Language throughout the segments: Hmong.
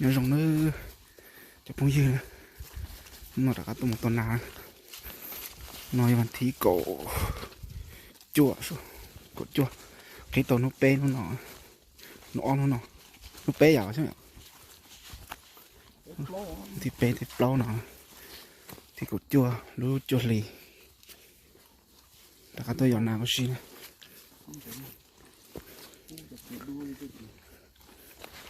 Nyob zoo nawb cov phooj ywg, hnub no rov qab tuaj mus tua nas. No yog vas thib kaum cuaj, kaum cuaj, qhib tau hnub peb hnub no, hnub ob hnub no, hnub peb yom, thib peb thib plaub no, thib kaum cuaj lub cuaj hlis. Rov qab tuaj yos nas ua si na.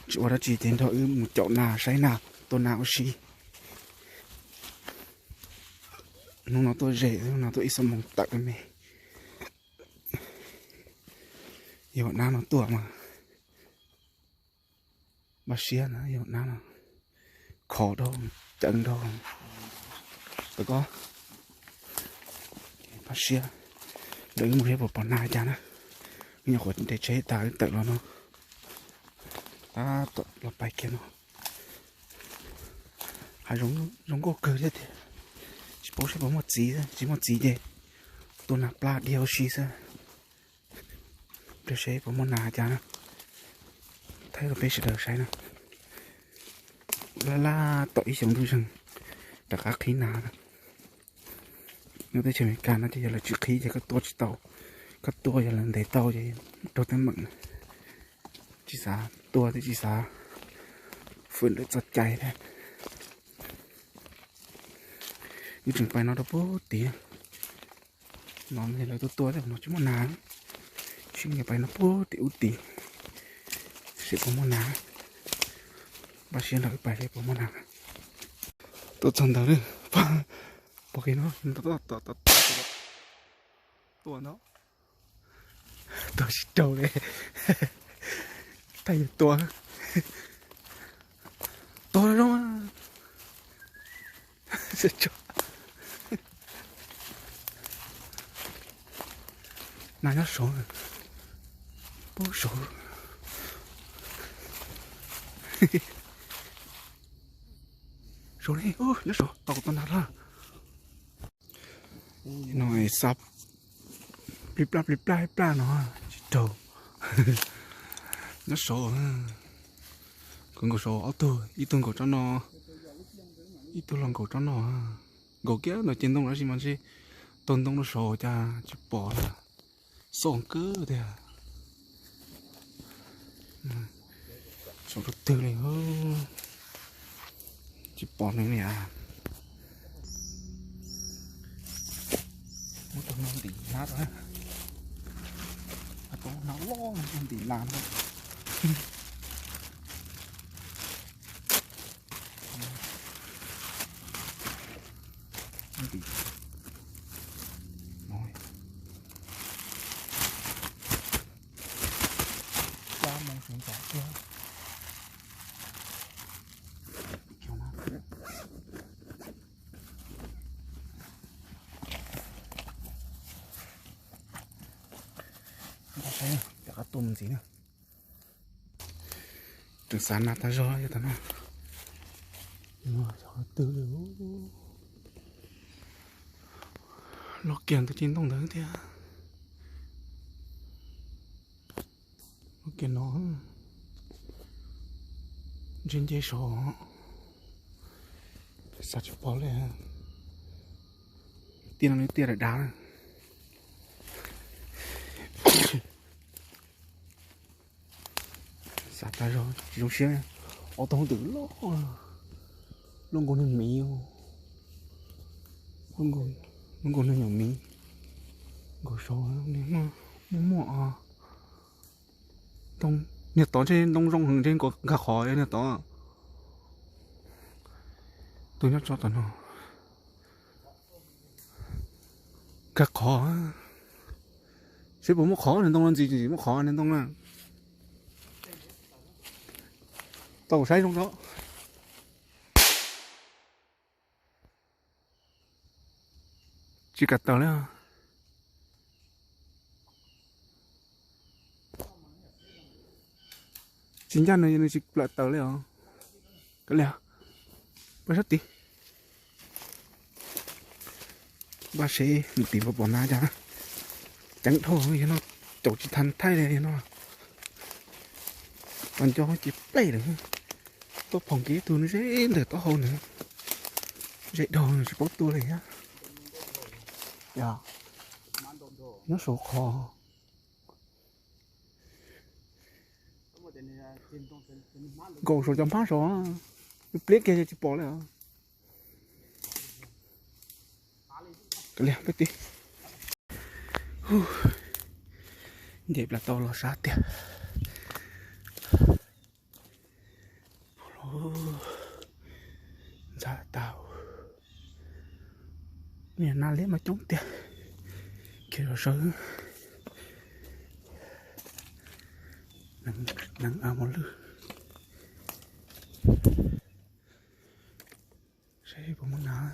Tsis ua dab tsi ces nrog wb mus caum nas saib nas tua nas ua si. Hnub no tuaj ze, hnub no tuaj ib xuab moos tawm me. Yog nab no tuaj mas npaj siab na, yog nab no khov dhau, ceev dhau. Tau koj npaj siab, ntawm wb mus seb puas pom nas cas na. Wb nyuam qhuav nres tsheb tas wb tawm los no, tab tom los pais kiag no. Hav zoov zoo nkauj kawg thiab tiag. Tsis paub seb puas muaj txiv, tsis muaj txiv ces tua nas plab dhia ua si xwb. Rau seb puas muaj nas cas na, thaij rau peb sawv daws saib na. Laj laj tom ib xyoos ntuj zeeg rov qab qhib nas na. Nyob teb chaws Amelikas no ces yog lawv tsis qhib ces koj tua tsis tau, koj tua yog lawv ntes tau ces raug teeb meem. Tsis xav tua thiab tsis xav fwm lawv txoj cai thiab. Wb tseem pais no rau puag tid no, lawv tua tua thiab no tsis muaj nas. Sib nyiam pais no puag tim ub tid seb puas muaj nas. Npaj siab nrog wb pais seb puas muaj nas. Tuaj txog ntawd, pom kev no, tua ntau, tua tsis raug li. Thaij yus tua, tua zoo. Nas nyob saud, puag saud. Saud li, nyob saud tau kuv tua nas lawm. No xa plig plaj plig plaj plig plaj no tsis raug. Nyob saud, kuv nkaus saud ob tug, ib tug nkaus tsob no, ib tug los nkaus tsob no. Nkaus kiag ntawm ceg ntoo lawm sis mas ntshe taug ntoo rau saud cas tsis pom li. Xom kawg tiag. Saud rau twg li, tsis pom nws li as. Muab tus no ntim hlab rau, tus no loj ntim las no. Ntim no, pab moo sawv ntxov kiag. Rov qab tuaj mus ntxiv na. Tseem xav nas tag zog yog tag no. Twg li, loj kiag ntawm ceg ntoo ntawd thiab. Loj kiag no, ntshe nce saud, xav tsis pom li. Tiaj no tiaj dav dav. Xav tas zog tsis zoo siab. Ob tug hoob twm loj, loj nkaus niag miv, loj nkaus niag nyuam miv. Nkaus saud muaj muaj os. Niag tod ntshe ntoo zoo heev ntshe nkag qhov niag tod. Tus nyob tso tom no. Nkag qhov. Seb puas muaj qhov niag ntoo no, ntxim ntxim muaj qhov niag ntoo na. Tau saib zoo tso. Tsis kam tawm li os. Tsis ncaj nws, nws tsis plam tawm li os. Kav liam, pab sab tid. Npaj seb mus tim npaj pom nas cas. Ceev dhau yog no, caum tsis tau thaij li yog no. Tau nco ces plej lawm. Tuaj pom kiag ib tug nws ze ntawm taub hau ntawd, ze dhau tsis paub tua li thiab. Yog, nyob saum qhov nkaum saum cov hmab saud, pliab kiag tsis pom li. Peb tib nce plas tau los sab tiag. Ntxhab tau, me nyuam nas liab mas coob tiag. Khiav los sawv, neev av mos lwj. Saib puas muaj nas.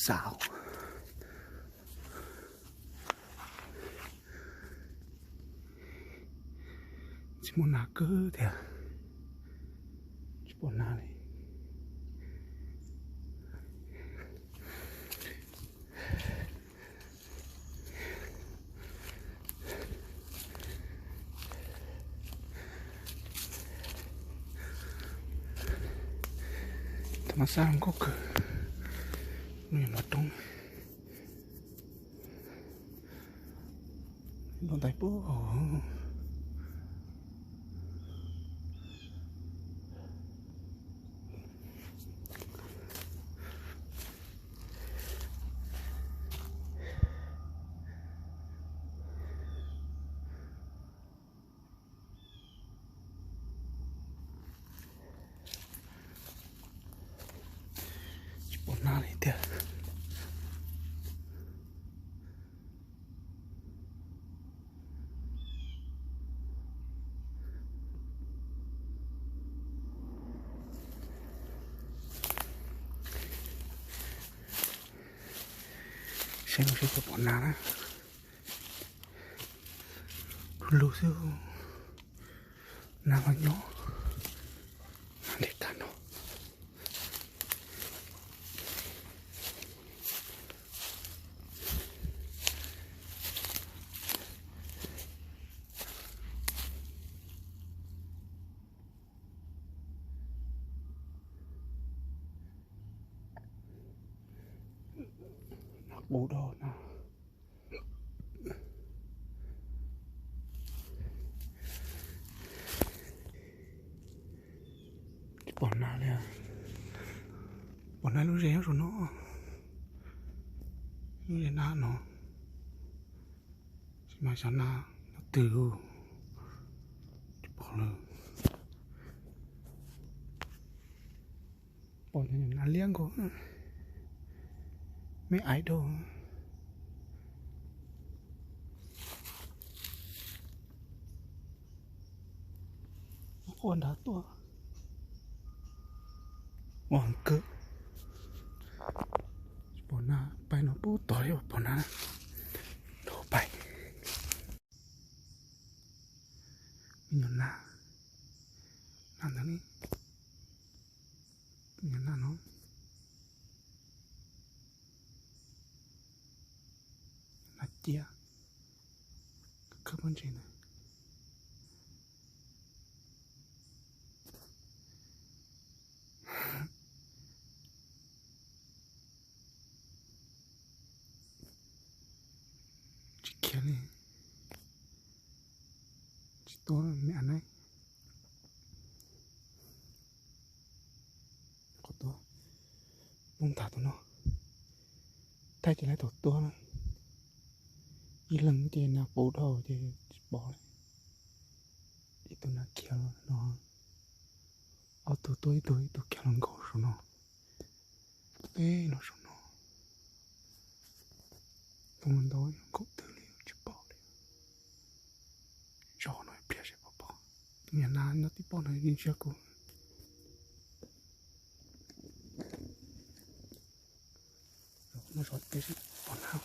Xav, tsis muaj nas kawg tiag, tsis pom nas li. Tab mas xab zoo nkauj kawg, lub niag mov roob, npau ntais puag hauv. Tsis pom nas li tiag. Saib no seb puas pom nas na. Lug lug xwb, nas los nyob ntev tag no. Nas qus dhau na. Tsis pom nas li. Pom nas lub ze nyob saum no, lub ze nas no. Tsis mas xyov nas nyob twg, tsis pom lawm. Pom cov nas liab nkaus, me aiv dhau. Quaj nrad tuaj, ua kawg. Tsis pom nas, pais no pub tod li pom nas. Dhau pais. Me nyuam nas, nas ntawd li, me nyuam nas no. Nas ciab, khawb pob ntseg ntawd. Tsis khiav li, tsis tua me a na. Qhov tua poob ntag tus no, thaij ces lawv tau tua na. Ib leeg ces nas qus dhau ces tsis pom li. Ib tug nas khiav no, ob tug tua ib tug, ib tug khiav los nkaum saum no. Peb los saum no, poob ntau nkaum twg li tsis pom li. Tso no pliag seb puas pom. Tus niag nas nyob tib pob ntawd yeej ntsia kuv. Noj zov teb seb pom nas.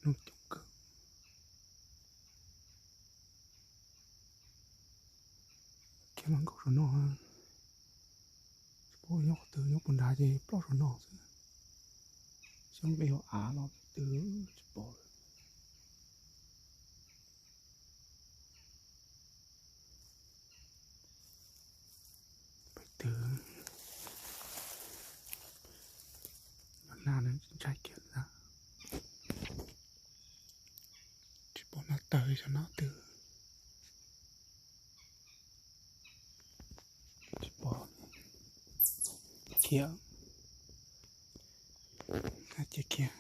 Noj coob kawg. Khiav los nkaum saum no, tsis paub nyob qhov twg, nyob puag nrad ces ploj saum no xwb. Coob peb yuav av los twg tsis pom. Peb twg no na, ntshai kiag na. Tsis pom no tawg li, xyov no twg. Tsis pom. Khiav. Khiav, khiav.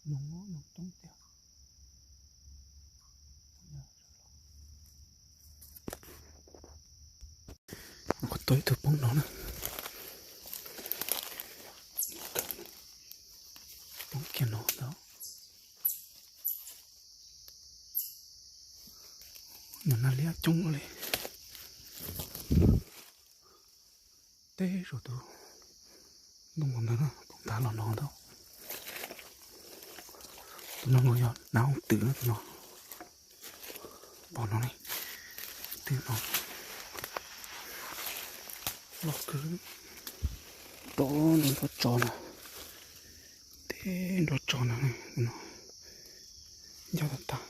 Noog, noog coob tiag. Qhov tau ib tug poob no na. Poob kiag no ntag. Nov na liab coob li. Teb saum tus ntoo ntawd na, poob ntag los no ntag. Tus no yog nas hooj twm na, tus no. Pom no ne, twb no loj kawg, nrov nrov tso na, teb nrov tso na, tus no ncaj tag tag.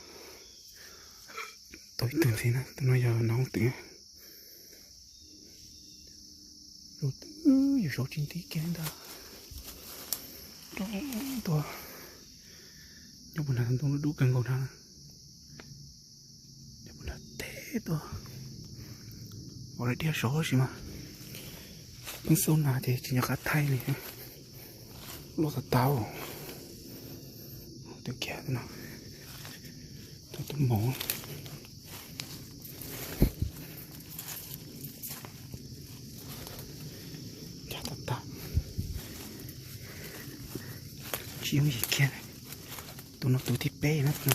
Tau ib tug ntxiv na, tus no yog nas hooj twm. Lub twb yus saum tsis nti kiag ntag. Nrov tuaj. Nyob puag nram ntoo dub kawg nkaus na. Nyob puag nram teb tuaj. Ua li diaj saud tab sis mas pheej xub nag ces tsis nco qab thaij li. Loj tag tag. Twb kiag no. Tau tus maum. Tsis yooj yim kiag. Tus no tus thib peb na, tus no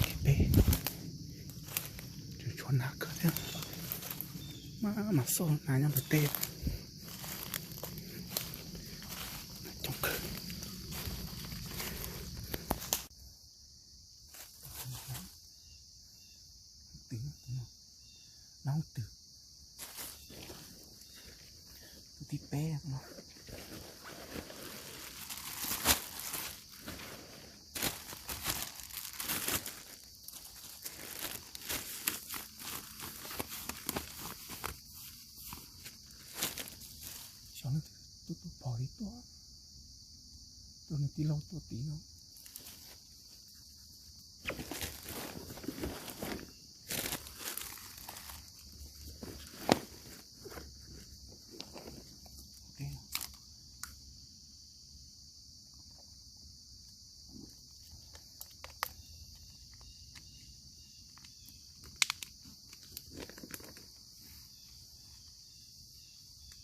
thib peb. Tseem tshuav hnav kawg thiab. Mas, mas xauj hnav nyob ntawm tej. Coob kawg. Tus no, tus no, tus no, tus thib peb no. Xyov leej twg tuaj tuaj pom li tuaj, tuaj nws tij laug tuaj tid no.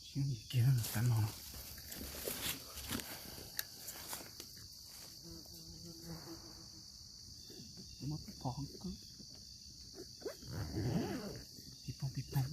Siab nim kiag no, tav no. Muab pib pom heev kawg. Pib pom pib pom.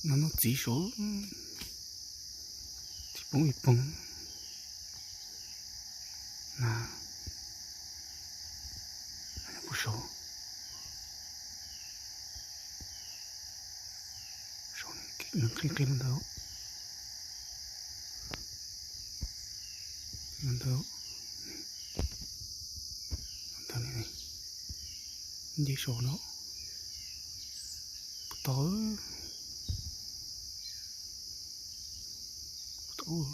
No noj txiv saud, txiv poob ib poob na, puag saud, saud nws qhib qhib ntawd, ntawd, ntawd, nce saud no, puag tod, puag tod,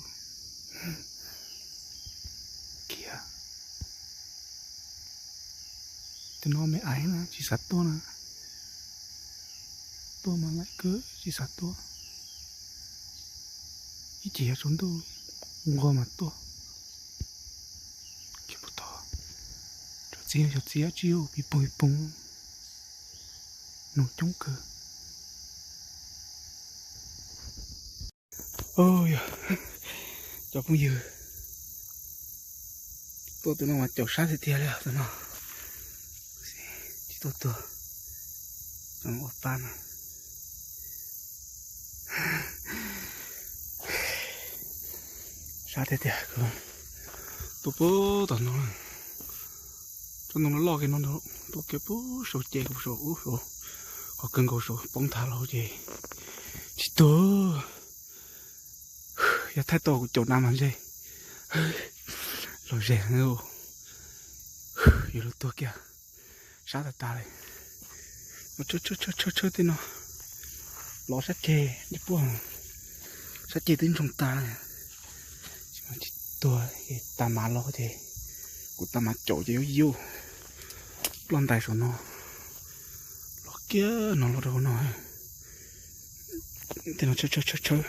khiav. Tus no me aiv na tsis xav tuaj na, tuaj mas laim kawg tsis xav tuaj, ib chim yog tsaus ntuj nqua mas tuaj. Khiav puag tod, cov txiv, cov txiv dab tsi pib poob pib poob, noog coob kawg. Yog, cov phooj ywg, tuaj tus no mas caum sab tiag tiag li os tus no. Tsis tuaj tuag, ua pab no. Sab tiag tiag, tuaj puag tom no, tsob ntoo loj loj kiag no ntag, tuaj kiag puag saum ces, saum ub, qhov kawg nkaus saum poob nthav los ces tsis tuag. Yog thaij tau kuv caum nas mas ntshe los zes, yuav luag tuag kiag, sab tas tas li. Tshawb tshawb tej no, los sab ceg, sab ceg twb ntsoog tas, tsis tuag, tas mav los ces, kuv tas mav caum ces yuav yuj, ploj ntais saum no, los kiag no los rau hauv no. Tej no tshawb tshawb tshawb tshawb,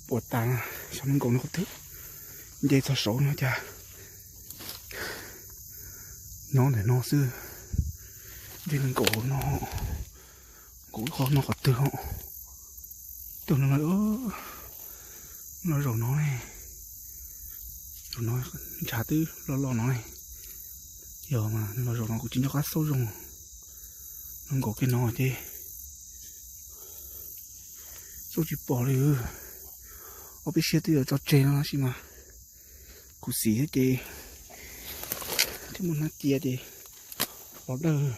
puas tas, xyov nees nkaum no qhov twg, nce txog saud no cas. Nyob ntawm no xwb, nce nees nkaum hauv no, nkaum ib qho no qhov twg os. Tus no, no zaum no ne, zaum no ntshav twb loj loj no ne. Yog mas los zaum no kuv tsis nco qab xauj zoo, no nkaum kiag no ces xauj tsis pom li. Ob peb siab twb yuav tso tseg no tab sis mas kuv xis thiab ces thiab muaj hnab cia ces los dawj,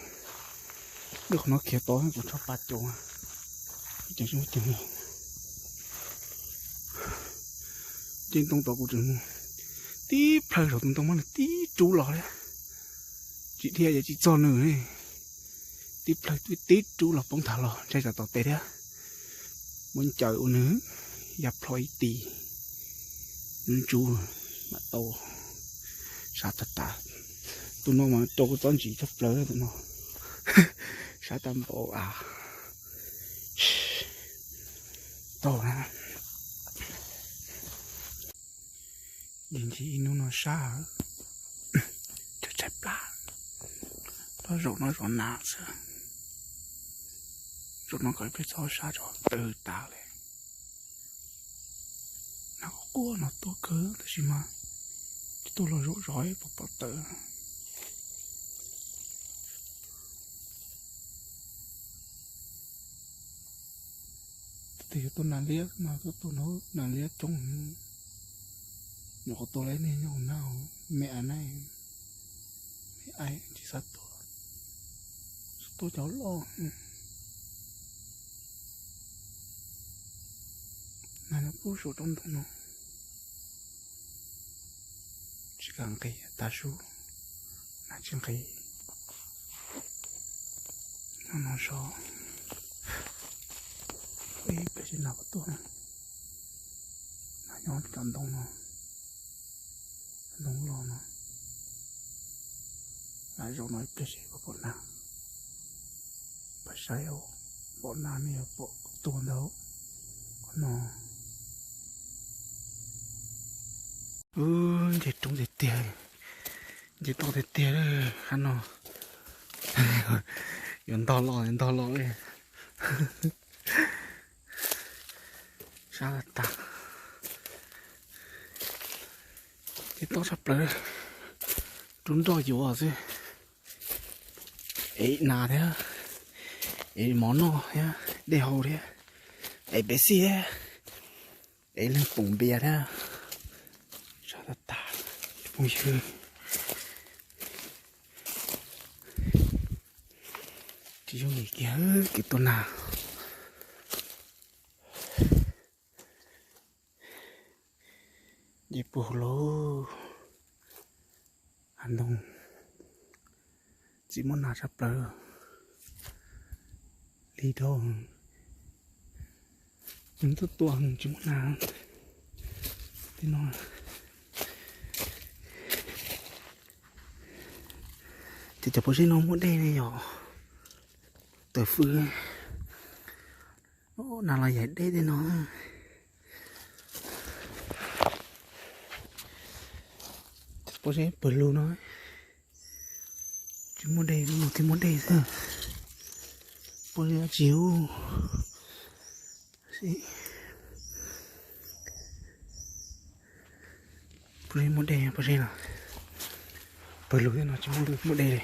dawj qhov no khiav tod kuv tso pas caum, ces nce ntoo tod kuv tseem mus tib plhaw saum tus ntoo mas nws tib rub los li, tsis dhia ces tsis txog nws li. tib plawg tib rub los poob tag los ntshai tsam tom tes thiab. Muab ncaws ua nws ya plho ib tis, nws ntsub mam tau sab tag tas. Tus no mas rau kuv txob ntsis tshaj plaws tus no, sab tag npaum a. Tau na. Ncig ncig ib hnub no sab, tshaib plab, zaum no zaum na xwb. Zaum no kom ib pliag txhob sab tso, tawg tas li. Nas quaj quaj no tuaj kawg tab sis mas tsis tuaj los zaum zov pom pom tawv. Tus twg yuav tuaj nas liab mas tuaj tuaj na, nas liab coob. Nyuam qhuav tua lawm nej nyob hauv na, me a na, me ai tsis xav tua, xav tua cov loj. Nas nyob pub saum roob ntoo no, tsis kam nqis tas su, nas tsis nqis. No no so, ib pliag seb nas puas tuaj. Nas nyob cov ntoo no, ntoo loj no. Lam zaum no ib pliag seb puas pom nas. Pab saib pom nas ne, pom tua ntau qhov no. Nce roob tiag tiag, nce toj tiag tiag lawm qab no. Yuav ntog los ntog los li. Sab tas tas, nce toj tshaj plaws, rub nroj yuav xwb. Ev nas thiab, ev mov noj thiab, dej haus thiab, ev pepsi thiab, ev leej poom npias thiab. Sab tas tas, phooj ywg. Tsis yooj yim kiag kev tua nas. Nce puag lauj, hav ntoo, txiv muab nas tshaj plaws li rau. Nws tuaj tua tsis muaj nas tej no. Ces cov pob zeb no muaj dej ne yom. Tawm fwj, nas los yaim dej tej no. Pob zeb pawg lug no tsis muaj dej, lub no thiaj muaj dej xwb. Pob zeb dab tsi ub? Pob zeb muaj dej, pob zeb no, pawg lug thiab no tsis muaj, muaj dej li.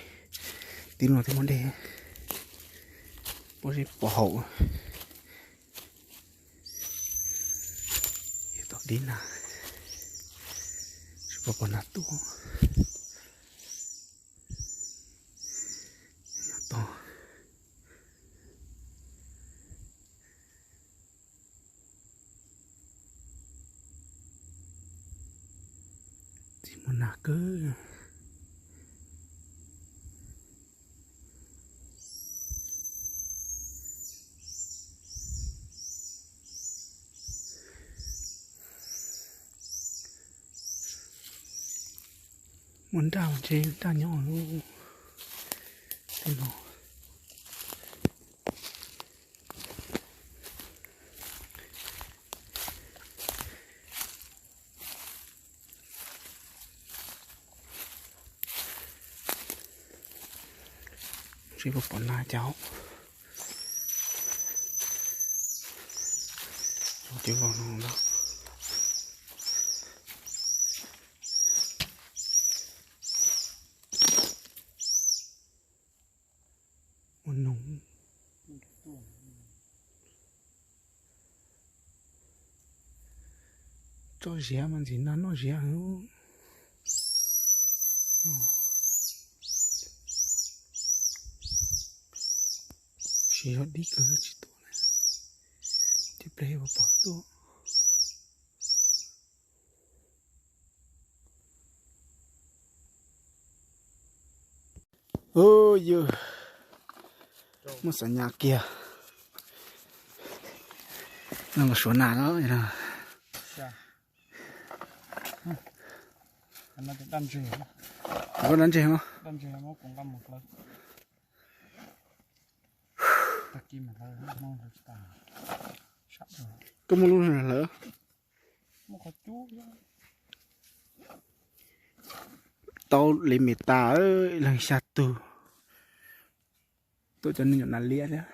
Tib no thiaj muaj dej. Pob zeb pom haum. Tom dib na, tsis pom pom nas tuaj. Nyob tod. Txiv muaj nas kawg. Muaj nraj mas ntshe nraj nyob lub tej no. Seb puas pom nas cov, cov vog no ntag. Ua noog. Tso ziav mas ntxim nas noj ziav. Siv zog dib kawg tsis tuaj na. Tib pliag yuav pom tuaj. Yus, Muaj xav nyas kiag. No los suav nas no. Koj dab ntseg no. Koj muaj lub hlawv. Tau li me tas, leeg xya tug. Tuaj cov neeg nyuam nas liab thiab.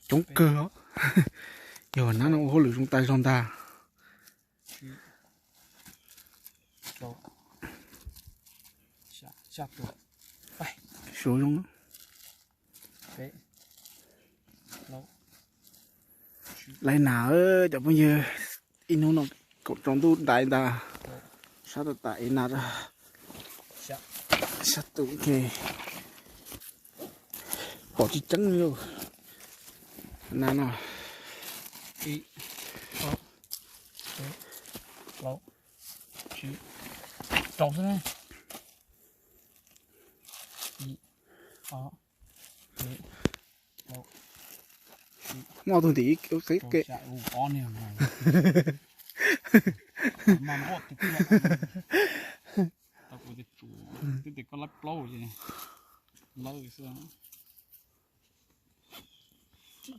Coob kawg os. Yog nab no ua hauj lwm zoo tas zog ntag. Suav zoo. Laib nas cov phooj ywg, ib hnub no kaum rau ntuj ntais ntag. Sab tas tas ev nas. Sab tus ke pom tsis tseeb li. Nas no. Rau xwb ne. Muaj tug ntim ib qib ke.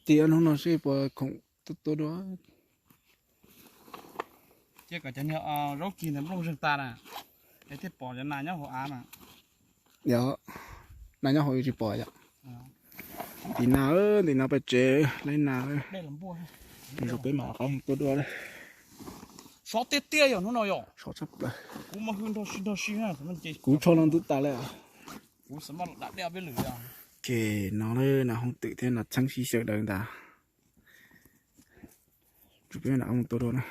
Tias hnub no seb puas khoom tuaj tua dua. Ces kom cov niag zaub kis ntawd nplooj zeeg tas na, es thiaj pom cov nas nyob hauv av na. Yog, nas nyob hauv tsis pom yom. Ntim nas, ntim nas pem tsev laib nas. Zoo peb mam rov qab mus tua dua. Sov tiag tiag yog hnub no yom. Sov tshaj plaws. Kuv mas hwj nrog si nrog si na. Kuv tsho los ntuj tas lawm. Kuv xav mas da dej peb lwm. Ces no nas hooj twm thiab nas txheeb sib xyaw daws ntag. Tsum peb mam rov qab mus tua dua na.